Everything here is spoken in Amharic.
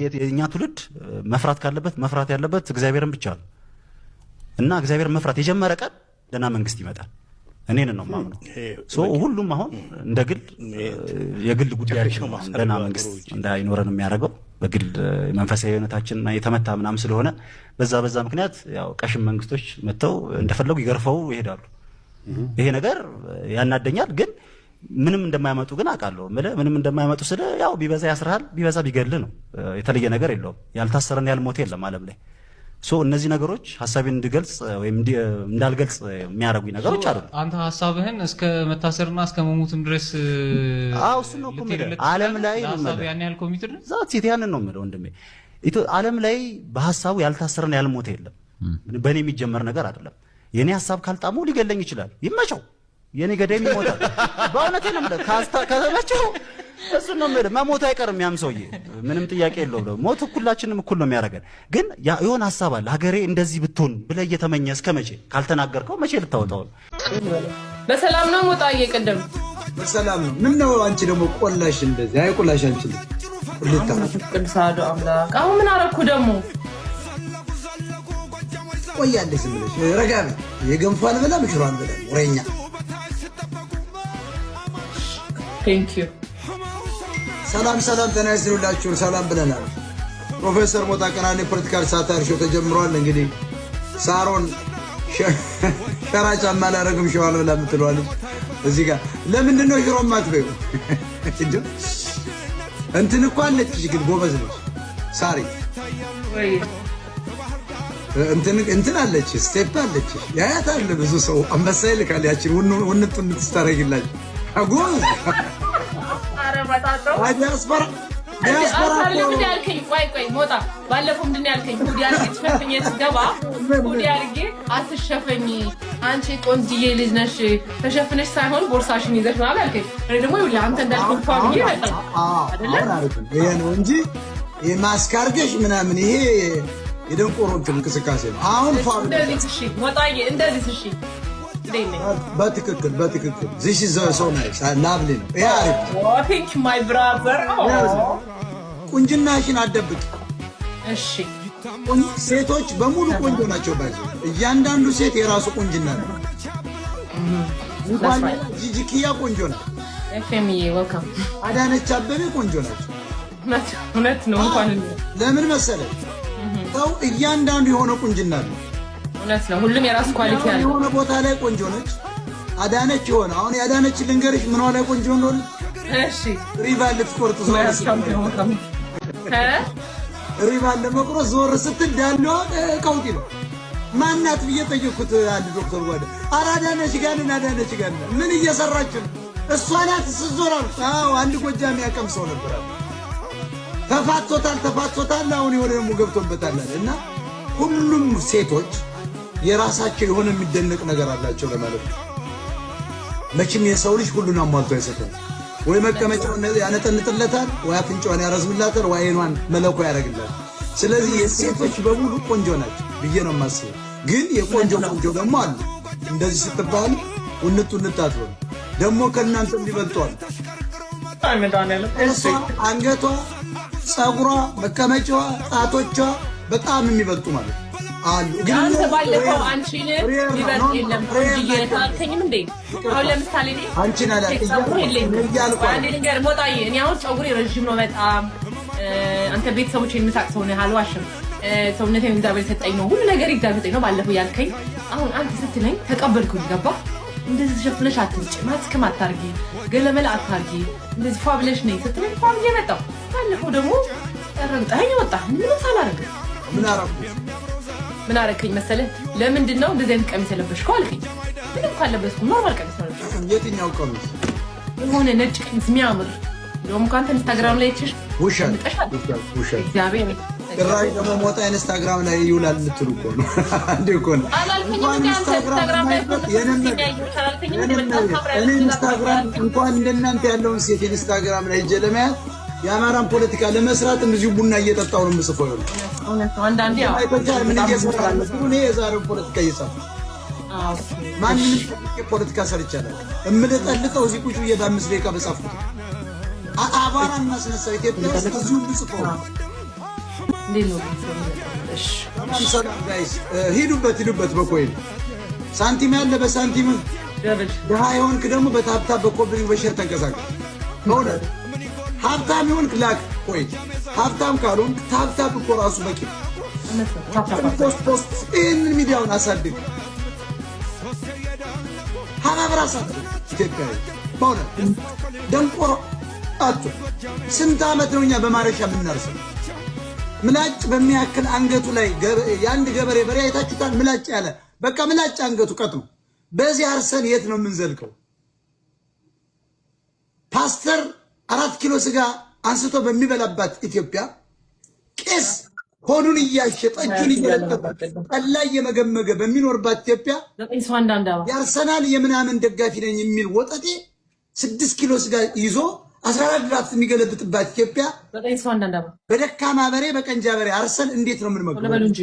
የእኛ ትውልድ መፍራት ካለበት መፍራት ያለበት እግዚአብሔርን ብቻ ነው። እና እግዚአብሔርን መፍራት የጀመረ ቀን ደህና መንግስት ይመጣል። እኔን ነው የማምነው። So ሁሉም አሁን እንደ ግል የግል ጉዳያችን ነው ደህና መንግስት እንዳይኖረን የሚያደርገው፣ በግል መንፈሳዊ እውነታችን የተመታ ምናምን ስለሆነ በዛ በዛ ምክንያት ያው ቀሽም መንግስቶች መጥተው እንደፈለጉ ይገርፈው ይሄዳሉ። ይሄ ነገር ያናደኛል፣ ግን ምንም እንደማያመጡ ግን አውቃለሁ። ምልህ ምንም እንደማያመጡ ስለ ያው ቢበዛ ያስርሃል፣ ቢበዛ ቢገልህ ነው። የተለየ ነገር የለውም። ያልታሰረን ያልሞተ የለም ዓለም ላይ። So እነዚህ ነገሮች ሀሳቤን እንድገልጽ ወይም እንዳልገልጽ የሚያደርጉኝ ነገሮች አሉ። አንተ ሀሳብህን እስከ መታሰርና እስከ መሞትም ድረስ አዎ፣ እሱን ነው እኮ የምልህ። ዓለም ላይ ነው የምልህ። ያን ያህል committed ነህ? That's it፣ ያንን ነው የምልህ ወንድሜ። ዓለም ላይ በሀሳቡ ያልታሰረን ያልሞተ የለም። በእኔ የሚጀመር ነገር አይደለም። የኔ ሀሳብ ካልጣመው ሊገለኝ ይችላል። ይመቸው። የኔ ገዳይም ይሞታል። በእውነቴ ነው የምልህ። ከተመቸው እሱን ነው የምልህ። መሞቱ አይቀርም ያም ሰውዬ፣ ምንም ጥያቄ የለውም። ሞት ሁላችንም እኩል ነው የሚያደርገን። ግን የሆነ ሀሳብ አለ፣ ሀገሬ እንደዚህ ብትሆን ብለህ እየተመኘ እስከ መቼ ካልተናገርከው መቼ ልታወጣው ነው? በሰላም ነው ሞጣዬ? ቅድም በሰላም ነው። ምን ነው አንቺ ደግሞ ቆላሽ እንደዚህ? አይ ቆላሽ አንቺ ልጅ ቁልታ። ቅዱስ አሐዱ አምላክ። አሁን ምን አደረኩ ደግሞ? ቆያለሽ፣ ዝም ብለሽ ረጋ በይ። የገንፎ አልበላም ሽሮ አልበላም ወሬኛ። Thank you. ሰላም ሰላም፣ ጤና ይስጥላችሁ። ሰላም ብለናል። ፕሮፌሰር ሞጣ ቀናኔ political satire show ተጀምሯል። እንግዲህ ሳሮን ሸራ ጫማ አላረግም ሽሮ አልበላም የምትለዋለች እዚህ ጋር። ለምንድን ነው ሽሮ የማትበይው? እንትን እኮ አለችሽ፣ ግን ጎበዝ ነች ሳሪ። እንትን አለች፣ step አለች፣ ያያታል ብዙ ሰው፣ አንበሳ ይልካል። ያችን ውንጥ ውንጥ ስታደርጊላችሁ ጎበዝ ዲያስፖራ ዲያስፖራ። ምንድን ያልከኝ? ቆይ ቆይ ሞጣ፣ ባለፈው ምንድን ያልከኝ? Hoodie አድርጌ ትሸፈኝ ስገባ hoodie አድርጌ አትሸፈኝ፣ አንቺ ቆንጅዬ ልጅ ነሽ፣ ተሸፍነሽ ሳይሆን ቦርሳሽን ይዘሽ ምናምን አልከኝ። እኔ ደግሞ ይኸውልህ አንተ እንዳልከኝ ፏ ብዬ መጣሁ አይደለ? ይሄ ነው እንጂ ይሄ ማስክ አድርገሽ ምናምን ይሄ የደንቆሮ እንትን እንቅስቃሴ ነው። አሁን ፏ እንደዚህ እሺ ሞጣዬ፣ እንደዚህ እሺ። በትክክል በትክክል፣ this is so nice, lovely ነው። ይሄ አሪፍ ነው። Thank you, my brother። ቁንጅናሽን አትደብቂ። እሺ። ሴቶች በሙሉ ቆንጆ ናቸው። By the way እያንዳንዱ ሴት የራሱ ቁንጅና ነው። እንኳን ጂጂኪያ ቆንጆ ናት። ኤፍኤምዬ welcome። አዳነች አበቤ ቆንጆ ናቸው። እውነት ነው። እንኳን ለምን መሰለህ፣ ሰው እያንዳንዱ የሆነ ቁንጅና አለው። እውነት ነው። ሁሉም የራሱ quality አለው። የሆነ ቦታ ላይ ቆንጆ ነች አዳነች። የሆነ አሁን የአዳነች ልንገርሽ ምኗ ላይ ቆንጆ እንደሆነ። እሺ። ሪቫን ልትቆርጥ ዞር ስትል፣ ሪቫን ለመቁረጥ ዞር ስትል ዳሌዋ ቀውጢ ነው። ማናት ብዬ ጠየቅኩት አንድ ዶክተር ጓደ። ኧረ አዳነች ጋንን፣ አዳነች ጋንን ምን እየሰራች ነው? እሷ ናት ስትዞር አልኩት። አዎ፣ አንድ ጎጃም ያቀምሰው ነበር አለ። ተፋቶታል ተፋቶታል። አሁን የሆነ ደግሞ ገብቶበታል አለ። እና ሁሉም ሴቶች የራሳቸው የሆነ የሚደነቅ ነገር አላቸው ለማለት ነው። መቼም የሰው ልጅ ሁሉን አሟልቶ አይሰጠም። ወይ መቀመጫውን ያነጠንጥለታል፣ ወይ አፍንጫዋን ያረዝምላታል፣ ወይ አይኗን መለኮ ያደርግላታል። ስለዚህ የሴቶች በሙሉ ቆንጆ ናቸው ብዬ ነው የማስበው። ግን የቆንጆ ቆንጆ ደግሞ አሉ። እንደዚህ ስትባል ውንጥ ውንጥ አትበሉ። ደግሞ ከእናንተም ሊበልጡ አሉ። እሷ አንገቷ፣ ፀጉሯ፣ መቀመጫዋ፣ ጣቶቿ በጣም የሚበልጡ ማለት ነው አሉ። ግን አንተ ባለፈው አንቺን ሊበልጥ የለም ቆንጅዬ አልከኝም እንዴ? አሁን ለምሳሌ እኔ አንቺን አላ ፀጉር የለኝም። እያልኩ አንዴ ልንገርህ ሞጣዬ፣ እኔ አሁን ፀጉሬ ረዥም ነው በጣም። አንተ ቤተሰቦቼን የምታውቅ ሰው ነህ፣ አልዋሽም። ሰውነቴን እግዚአብሔር የሰጠኝ ነው፣ ሁሉ ነገር እግዚአብሔር የሰጠኝ ነው። ባለፈው ያልከኝ አሁን አንተ ስትለኝ ተቀበልኩኝ። ገባ? እንደዚህ ተሸፍነሽ አትውጪ፣ ማስክም አታርጊ፣ ገለመለ አታርጊ፣ እንደዚህ ፏ ብለሽ ነይ ስትለኝ ፏ ብዬ መጣሁ። ባለፈው ደግሞ ረግጠኸኝ ወጣ ምንም ሳላደርግ። ምን አደረኩ? ምን አደረከኝ መሰለህ? ለምንድን ነው እንደዚህ አይነት ቀሚስ የለበሽከው አልከኝ። ምንም ካለበስኩም normal ቀሚስ ነው የለበስኩት። የትኛው ቀሚስ? የሆነ ነጭ ቀሚስ የሚያምር፣ እንደውም እኮ አንተ ኢንስታግራም ላይ አይቼሽ ውሸት። ልጠሻል። ውሸት። እግዚአብሔር። ጭራሽ ደግሞ ሞጣ ኢንስታግራም ላይ ይውላል ልትሉ እኮ ነው። አንዴ እኮ ነው። አላልከኝም? እንኳን እንደ አንተ ኢንስታግራም ላይ እኮ አላልከኝም? እንደ በጣም ታምራለች። እኔ ኢንስታግራም እንኳን እንደናንተ ያለውን ሴት ኢንስታግራም ላይ ሄጄ ለመያዝ የአማራን ፖለቲካ ለመስራት እዚሁ ቡና እየጠጣሁ ነው የምጽፈው። ይሆናል። እውነት ነው። አንዳንዴ ያው አይተቻል ምን እየሰራ ነው? እኔ የዛሬውን ፖለቲካ እየጻፍኩ ማንንም ፖለቲካ ሰርቻለሁ። እምልጠልጠው እዚህ ቁጭ ብዬ በ5 ደቂቃ በጻፍኩት አቧራ እናስነሳው ኢትዮጵያ ውስጥ እዚሁ የምጽፈው ነው። እንዴት ነው ግን ሰው የሚመጣው? እሺ። ሰላም ሰላም guys፣ ሂዱበት ሂዱበት። በ coin ሳንቲም ያለ በሳንቲም፣ double። ድሃ የሆንክ ደግሞ በ tap tap፣ በ copy link፣ በ share ተንቀሳቀስ። በእውነት ሀብታም የሆንክ ላክ coin፣ ሀብታም ካልሆንክ tap tap እኮ ራሱ በቂ ነው። እውነት ነው። Tap tap። Post post፣ ይህንን ሚዲያውን አሳድግ፣ ሀባብ አሳድግ። ኢትዮጵያዊ በእውነት ደንቆሮ አቱ ስንት ዓመት ነው እኛ በማረሻ የምናርሰው? ምላጭ በሚያክል አንገቱ ላይ የአንድ ገበሬ በሬ አይታችሁታል? ምላጭ ያለ በቃ ምላጭ አንገቱ ቀጥኖ በዚህ አርሰን የት ነው የምንዘልቀው? ፓስተር 4 ኪሎ ስጋ አንስቶ በሚበላባት ኢትዮጵያ፣ ቄስ ሆዱን እያሸ ጠጁን እየለጠጠ ጠላ እየመገመገ በሚኖርባት ኢትዮጵያ ዘጠኝ ሰው አንዳንድ አበባ። የአርሰናል የምናምን ደጋፊ ነኝ የሚል ወጠጤ 6 ኪሎ ስጋ ይዞ 14 ድራፍት የሚገለብጥባት ኢትዮጵያ ዘጠኝ ሰው አንዳንድ አበባ። በደካማ በሬ በቀንጃ በሬ አርሰን እንዴት ነው ቶሎ በሉ የምንመግበው? እንጂ።